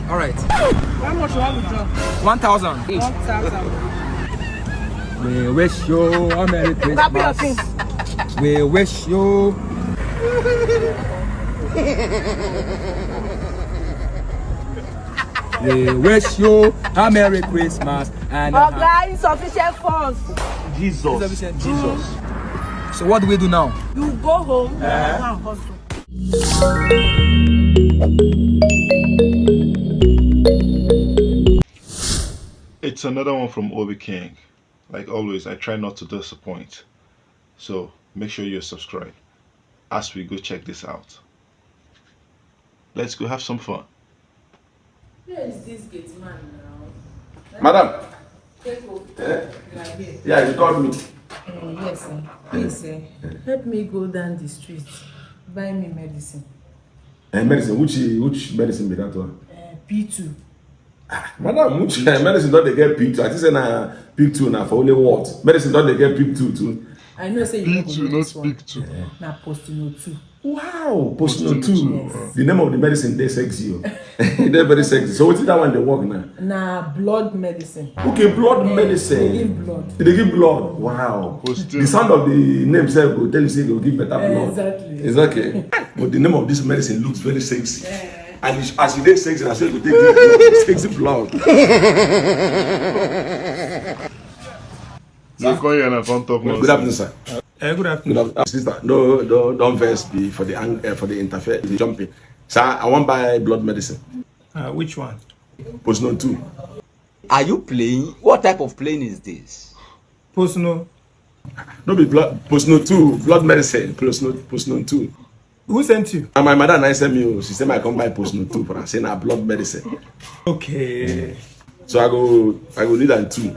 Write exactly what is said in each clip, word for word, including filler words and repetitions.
All right. How much you want to drop? One thousand. One thousand. We wish you a Merry Grab your Christmas. Thing. We wish you. We wish you a Merry Christmas and a happy Oga, insufficient funds. Jesus. Jesus. So what do we do now? You go home. Go and hustle. It's another one from Obi King. Like always, I try not to disappoint. So make sure you subscribe as we go check this out. Let's go have some fun. Where is this gate man now? Madam, Take over. eh? You are here. Yeah, you called me. Eh, yes, sir. Please, eh, help me go down the street. Buy me medicine. Eh, medicine, which which medicine be that one? Uh, P two. Madam, which eh, medicine don dey get P two? I think say na P two na for only what? Medicine don dey get P two too. I know say you no go P two, know not this one. P two. Na Postino two. Wow, Postino Postino two. two. Yes. The name of the medicine dey sexy o. E dey very sexy. So wetin that one dey work now? Na blood medicine. Okay, blood Dey medicine. Give blood. E dey give blood. Wow. Postino. The sound of the name sef go tell you say e go give better blood. Exactly. Exactly. But the name of this medicine looks very sexy. And it- as e dey sexy, na so e go take give blood. Sexy blood. You come here and come talk Good nonsense. Afternoon, sir. Eh, good Good afternoon. Afternoon, sister. No, no, don't vex me for the ang- uh, for the interface, the jumping. Sir, I wan buy blood medicine. Uh, which one? Postino two. Are you playing? What type of playing is this? Postino. No be blood, Postino two, blood medicine, Postino, Postino two. Who sent you? And my mother na send me o. She say I come buy Postino two for her. Say na blood medicine. Okay. So I go, I go need am two.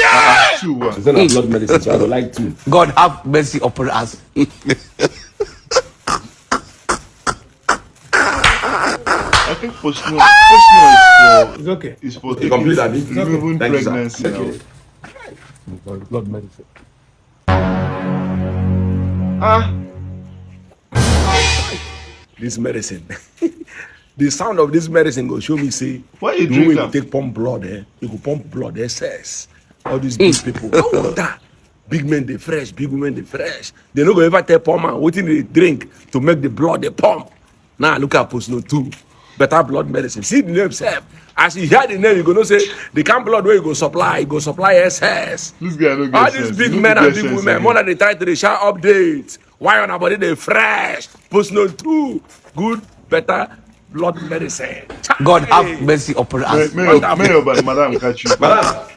Ah, two what? She say na blood medicine, so I go like two. God have mercy upon us. I think Postino, Postino is It's okay. for is for You complete, abi? removing Thank you, sir. pregnancy. Thank Now. You. Blood medicine. Ah, This medicine. The sound of this medicine go show me say Why you the drink way you am? Take pump blood, eh? You go pump blood, excess. All these big people. No wonder. Big men dey fresh, big women dey fresh. They no go ever tell poor man wetin dey drink to make the blood dey pump. Now look at Postino two. Better blood medicine. See the name sef. As you hear the name, you go know say the kind blood wey you go supply, you go supply S S. This guy no get All sense. These big No men get and big sense women, again. More than the title, they shout update. Why on about they fresh? Postino two, good, better blood medicine. God have mercy upon us. May, may, your, may your bad madam catch you. Madam,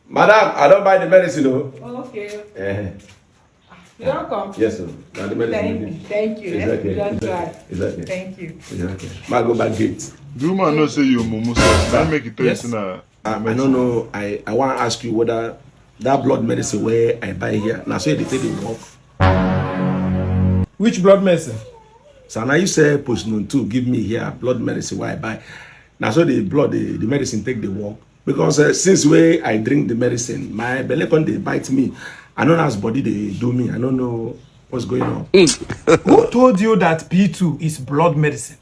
madam, I don't buy the medicine, though. Okay. Eh, You don't come. Yes, sir. Now the medicine. Thank, thank you. It's Eh? okay. You don't It's try. okay. It's okay. Thank you. It's okay. Ma go back gate. Do man know say you mumu sir? That make it tell you Yes. say na. I, I don't know. I, I want to ask you whether that blood medicine where I buy here, now so they take the work. Which blood medicine? So now you say Postino two give me here blood medicine where I buy. Now so the blood, the, the medicine take the work. Because uh, since where I drink the medicine, my belly con dey bite me. I don't know as body they do me. I don't know what's going on. Who told you that P two is blood medicine?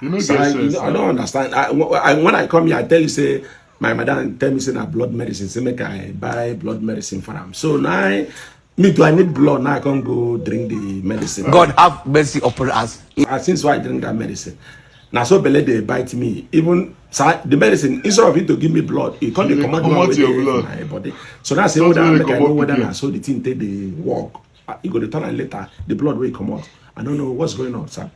You know So get I, you sense. know, I don't understand. I, wh- I, when I come here, I tell you say my madam tell me say na blood medicine. Say make I buy blood medicine for am. So now I, me do I need blood? Now I can't go drink the medicine. God have mercy upon us. Ah, since why I drink that medicine, now so belle they bite me. Even so, the medicine, instead of it to give me blood, it can't It come out comot one way your for blood. My body. So now say Something whether wey make I comot know whether pikin. Na so the thing take the work. Ah, you go to turn am later. The blood will come out. I don't know what's going on, sir.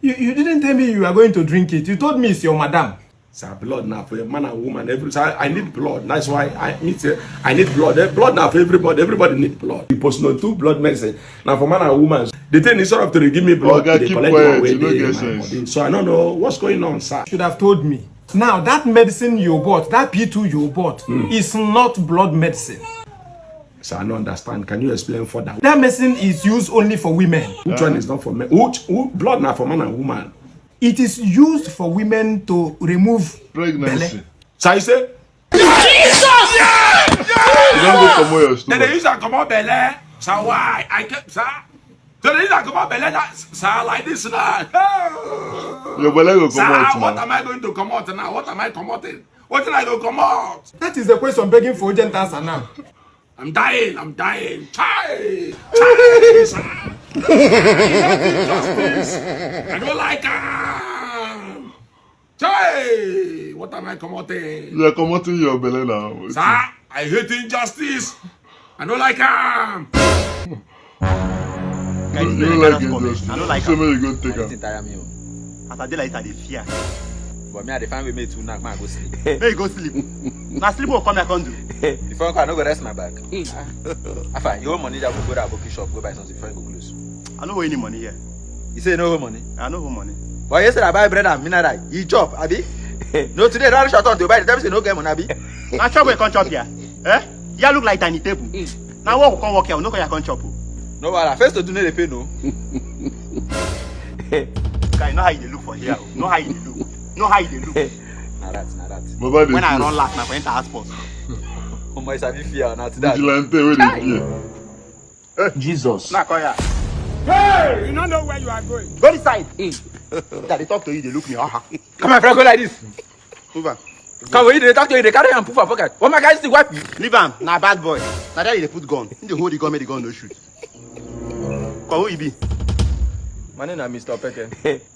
You, you didn't tell me you are going to drink it. You told me it's your madam. Sir, blood now for a man and woman. Every sir, I need blood. That's why I need uh, I need blood. Eh, blood now for everybody. Everybody need blood. You post no two blood medicine. Now for man and woman, the thing is sort of to give me blood. Oga, They keep collect quiet, one way you no dey get in my sense. Body. So I don't know what's going on, sir. Should have told me. Now that medicine you bought, that P two you bought, is not blood medicine. So I don't understand. Can you explain further? That medicine is used only for women. Which one is not for men? Which who, blood now for man and woman? It is used for women to remove Pregnancy. So I say, You don't go comot your then stomach. They use that come out belle. So why? I kept sir. So the thing that come up belle that, sir, like this now. Your belle go Sir, come out what now. Am I going to come out now? What am I commoting? What did I go come out? That is the question begging for urgent answer now. I'm dying, I'm dying. Chai! Chai, sir! Justice! I don't like him! Chai! What am I commoting? You are commoting your belle now. Sir, I hate injustice. I don't like him. You don't like injustice. I don't like So am. Make you go take This am. Entire meal. As I dey like I dey fear. But me I dey find way make too knack, make I go sleep. Make you go sleep. Na sleep go come here come do. Before I go, I no go rest my back. Afa, you hold money that go go that book shop, go buy something before you go close. I no hold any money here. You say you no hold money? I no hold money. But yesterday I buy bread and mineral. You chop, abi? No, today that short on to buy the time say no get money, abi? Na chop wey come chop here. Eh? You look like tiny table. Na work come work here, no come here come chop o. No wahala, first to do no dey pay no. Guy, know how you dey look for here o. Know how you dey look. Know how you dey look. Na that, na that. Baba dey When I play. Run last, na for enter house sports. Omo, you sabi fear, na to that. Vigilante wey dey fear. Jesus. Na call ya. You don't know where you are going. Go this side. That dey talk to you, dey look me. Aha. Come my friend, go like this. Move am. Come when you dey talk to you, dey carry am put for pocket. What my guys still wipe you? Leave am. Na bad boy. Na there you dey put gun. You dey hold the gun, make the gun no shoot. Come, who you be? My name na Mister Opeke.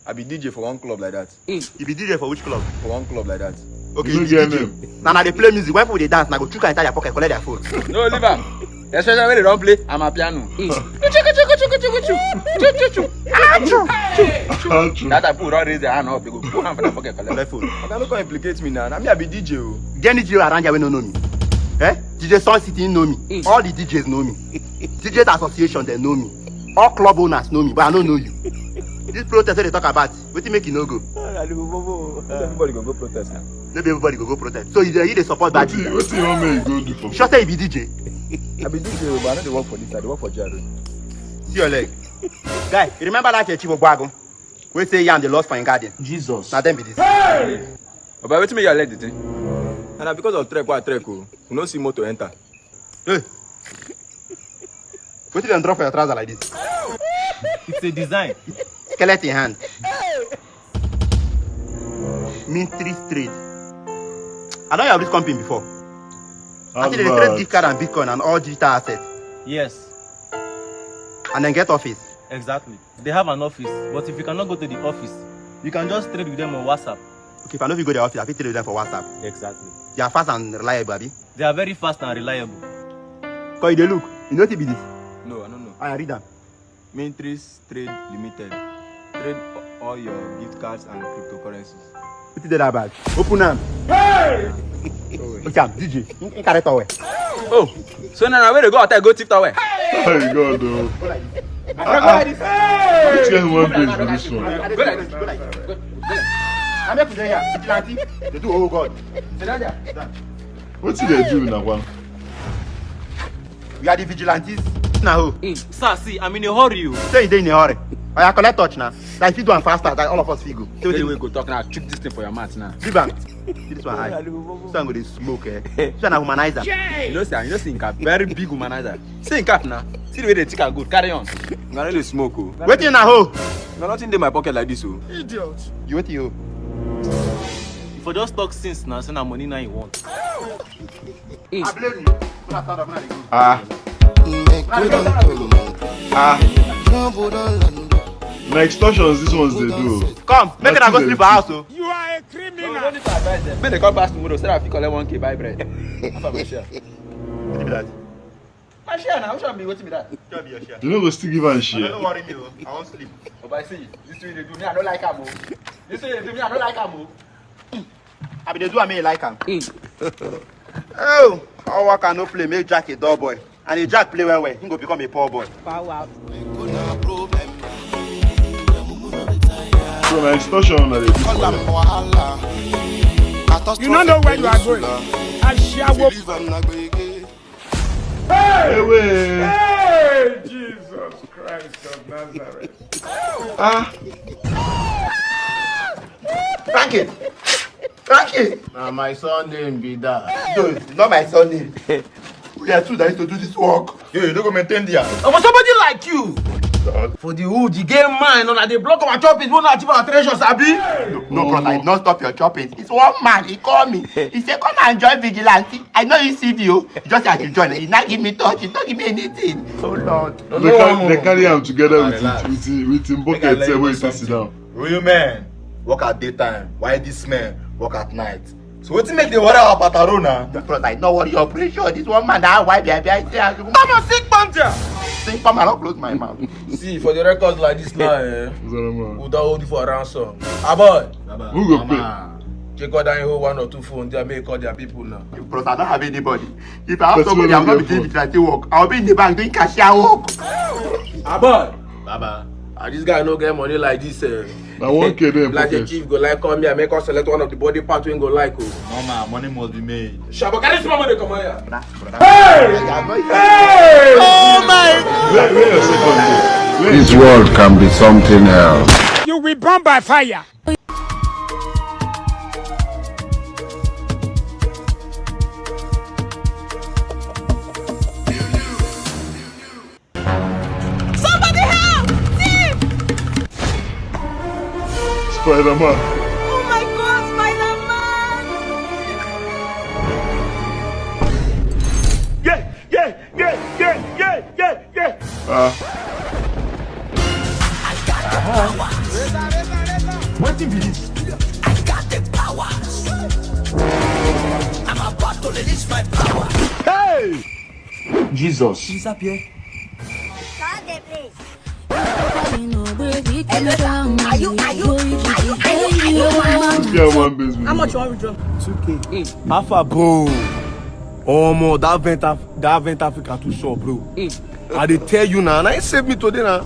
I be D J for one club like that. You be D J for which club? For one club like that. Okay, You you no be get D J. Name. Na na dey play music. When people dey dance, na go chook inside their pocket, collect their phone. No, leave am. Especially when they don't play, I'm a piano. Achoo. That time people don't raise their hand up, they go put hand for their pocket, collect. Collect phone. Oga, no come implicate me now. Na me I be D J o. Get any D J around here wey no know me. Eh? D J Sound City know me. All the D Js know me. D Js Association dem know me. All club owners know me, but I no know you. This protest wey dey talk about, wetin make you no go? Everybody go go protest now. No be everybody go go protest. So you dey you dey support bad Wetin leader. wetin you wan make you go do for? Sure say you be D J. I be D J o, but I no dey work for this side. I dey work for G R A. See your leg. Guy, you remember that Chief Ogbago? Wey say yam dey lost for him garden. Jesus. Na dem be this. Oba, wetin make your leg dey thing? And na because of trek wey I trek o. You no see motor enter. Hey. Wetin dem drop for your trouser like this? It's a design. Skeleton hand. Mystery Trade. I don hear of this company before. I think they dey trade gift card and Bitcoin and all digital assets. Yes, And then get office. Exactly. They have an office, but if you cannot go to the office, you can just trade with them on WhatsApp. Okay, if I no fit go their office, I fit trade with them for WhatsApp. Exactly. They are fast and reliable, abi? They are very fast and reliable. Cause you dey look, you know wetin be this? No, I no know. I read am. Mintrix Trade Limited. Trade all your gift cards and cryptocurrencies. Wetin dey that bag? Open am. Hey! Okay, I'm D J. You, you carry towel. Oh, so now where they go hotel go thief towel? Hey God o. I go like this. Which kind one place be this one? Go like this, go like this. Go, go like this. I make you dey here. Vigilante. They do oh God. Sit down there. Sit down. Wetin dey do una kwa? We are the vigilantes. Na who? Sir, see, I'm in a hurry. Oh. Say you dey in a hurry. Oya collect touch now. Like if you do am faster, like all of us fit go. Say Tell you wetin we go talk now. Chook this thing for your mouth now. Leave am. See this one high. This one go dey smoke eh. This one na humanizer. You know say, you know say Nka very big humanizer. See Nka now. See the way they take am good. Carry on. I no dey smoke o. Wetin na hoe? Na nothing dey my pocket like this o. You wetin you? If I just talk since now, say na money now you want. I blame you. Una stand up, una dey go. Ah. Ah. Na extortions these ones dey do. Come, make una go Nothing sleep dey for house o. You are a criminal. Make they come pass tomorrow so that I fit collect one K buy bread. After my share. Wetin be that? My share now. Which one be wetin be that? Tell me your share. You no go still give am No share. worry me o. I wan sleep. But I see, this way they do me, I don't like am o. This way they do me, I don't like am o. I be dey do am make you like am. Oh, all work and no play make Jack a dull boy. And if Jack play well well, he go become a poor boy. So na extortion una dey do for here. You don't know where you are going. Ashawo. Ewe. Hey, Jesus Christ of Nazareth. Ah. Thank you. Thank you. Na my surname be that. No, it's not my surname. We are two that used to do this work. Yo, you no go maintain there. Omo, somebody like you. For the hood, the game man, una dey block our choppings, we no achieve our treasures, abi? No, no, brother, I not stop your choppings. It's one man, he call me. He say, "Come and join vigilante." I know you see you. Just as you join, he not give me touch, he not give me anything. Oh Lord. No, they no, carry, no, they no. Carry am together with, relax, it, with, it, with him bucket, say, "Wait, sit down." Real men work at daytime, while this men work at night. So wetin make dey worry our pataro na? Because I no worry your pressure. This one man, that why be I say I should come on, sick man there. Sick man, I don't close my mouth. See, for the records like this now, eh, Zero man. We don't hold you for ransom. Ah, boy. Who go pay? Check out that whole one or two phone there, make call their people now. Because I don't have anybody. If I have somebody, I'm not beginning with work. I'll be in the bank doing cashier work. Ah, boy. Baba. Ah, this guy no get money like this, eh. Na one K dey in pocket. Like the chief go like come here, make us select one of the body part we go like, oh. Mama, money must be made. Shabo, carry small money come here. Hey! Hey! Oh my God! Where, where your second day? Where is— This world can be something else. You will burn by fire. Somebody help! Thief! Spider-Man. Oh my God, Spider-Man! Yeah, yeah, yeah, yeah, yeah, yeah, yeah. Ah. Wetin be this? I got the power. I'm about to release my power. Hey! Jesus. Disappear. Are you, are you, are you, are you, are you mad? How much you want withdraw? Two K. Alpha, bro. Omo, that vent, Af- that vent Africa too sure, bro. I dey tell you now, and I save me today now.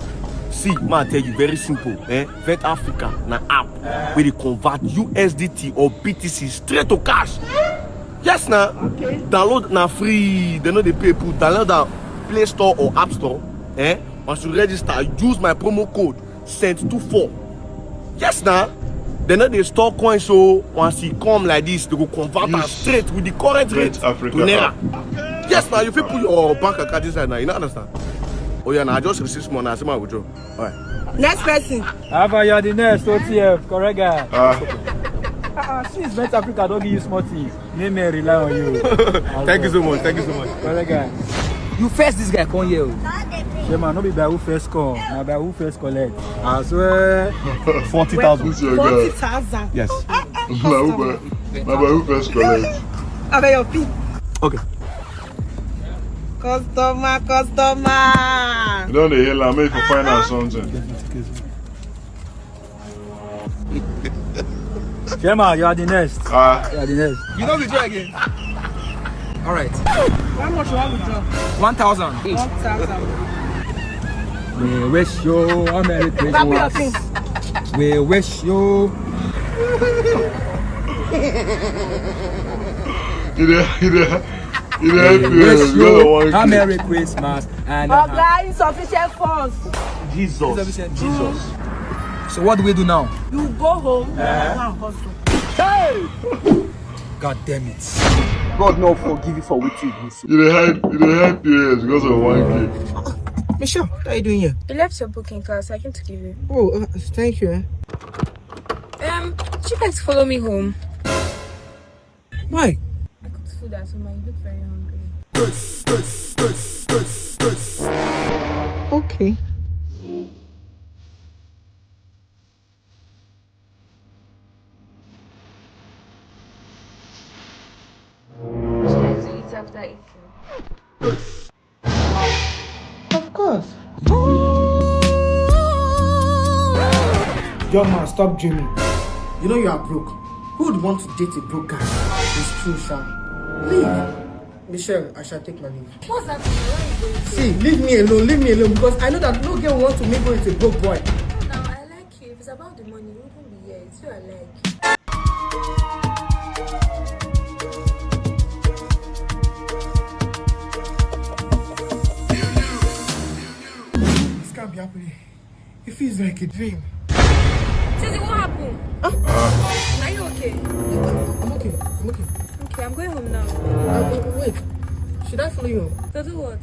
See, ma tell you very simple, eh? Vent Africa na app where they convert U S D T or B T C straight to cash. Yes, now. Okay. Download na free. They know they pay put. Download the Play Store or App Store. Eh? Once you register, use my promo code sent two four. Yes, now. They know they store coins, so once he come like this, they go convert am straight with the current rate to naira. Yes, now you fit put your bank account inside now. You know understand? Oh yeah, now I just receive small now. I see my withdraw. All right. Next person. Alpha, you are the next. O T F, correct guy. Ah. Uh-uh, since Vent Africa don't give you small thing, make me rely on you. Thank you so much. Thank you so much. Correct guy. You first, this guy come here. Oh. Shey man, no be by who first come, na by who first collect. I swear. Forty thousand. This your guy. Forty thousand. Yes. Na who by, na by who first collect? Abeg your pin. Okay. Customer, customer. You don dey hail am, make you find out something. Shema, you are the next. Ah. You are the next. You don't withdraw again. All right. How much you want withdraw? One thousand. One thousand. We wish you a Merry Christmas. We wish you. You there, you there. You dey help me, wish you a Merry Christmas and a Oga, insufficient funds. Jesus. Insufficient funds. Jesus. So what do we do now? You go home, go and hustle. Hey! God damn it. God no forgive you for wetin you do so. You dey hide, you dey hide P O S because of one K. Michelle, what are you doing here? You left your book in class. I came to give you. Oh, uh, thank you. Eh? Um, she likes to follow me home. Why? I cooked food at home and you look very hungry. Okay. Should I do it after eating? Of course. Young man, stop dreaming. You know you are broke. Who would want to date a broke guy? It's true, Sha. Leave. Michelle, I shall take my leave. What's that? Why are you going to? See, leave me alone, leave me alone, because I know that no girl wants to mingle with a broke boy. No, no, I like you. If it's about the money, you wouldn't be here. It's you I like. This can't be happening. It feels like a dream. Tizzy, what happened? Are you okay? I'm okay. I'm okay. Okay, I'm going home now. Uh, uh, wait. Should I follow you home? To do what?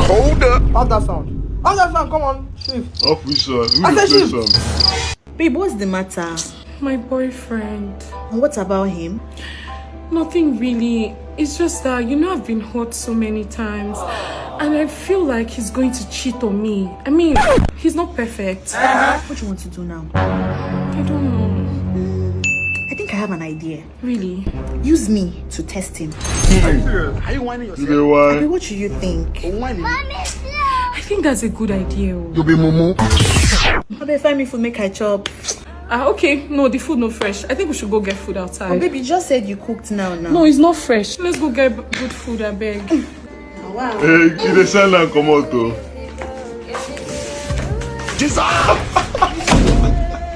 Hold up. Off that sound. Off that sound. Come on, shift. Off which one? Who I dey said play shift. Song? Babe, what's the matter? My boyfriend. And what about him? Nothing really. It's just that, you know, I've been hurt so many times. And I feel like he's going to cheat on me. I mean, he's not perfect. What do you want to do now? I don't know. I think I have an idea. Really? Use me to test him. Are you whining You yourself? dey why? Babe, what do you think? Whining. I think that's a good idea. Oh. You be mumu. How about find me food make I chop? Ah, okay. No, the food not fresh. I think we should go get food Oh, outside. Babe, you just said you cooked now. Now. No, it's not fresh. Let's go get b- good food, I beg. Wow. Hey, you dey send am comot o. Jesus.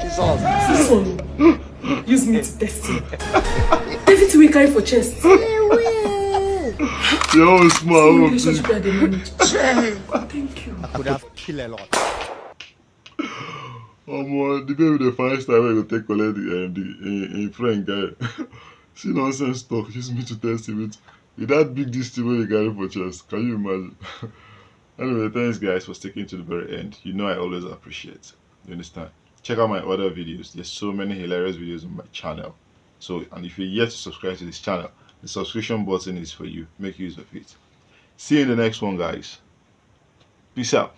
Jesus. This one. Use me to test him. Everything we carry for chest. Your own small own big. Relationship that they manage. Thank you. I could have killed a lot. Omo, the baby dey find style wey go take collect the, um, the in, in friend guy. See nonsense talk. Use me to test him with, with that big this thing wey you carry for chest. Can you imagine? Anyway, thanks guys for sticking to the very end. You know I always appreciate. You understand? Check out my other videos. There's so many hilarious videos on my channel. So, and if you're yet to subscribe to this channel, the subscription button is for you. Make use of it. See you in the next one, guys. Peace out.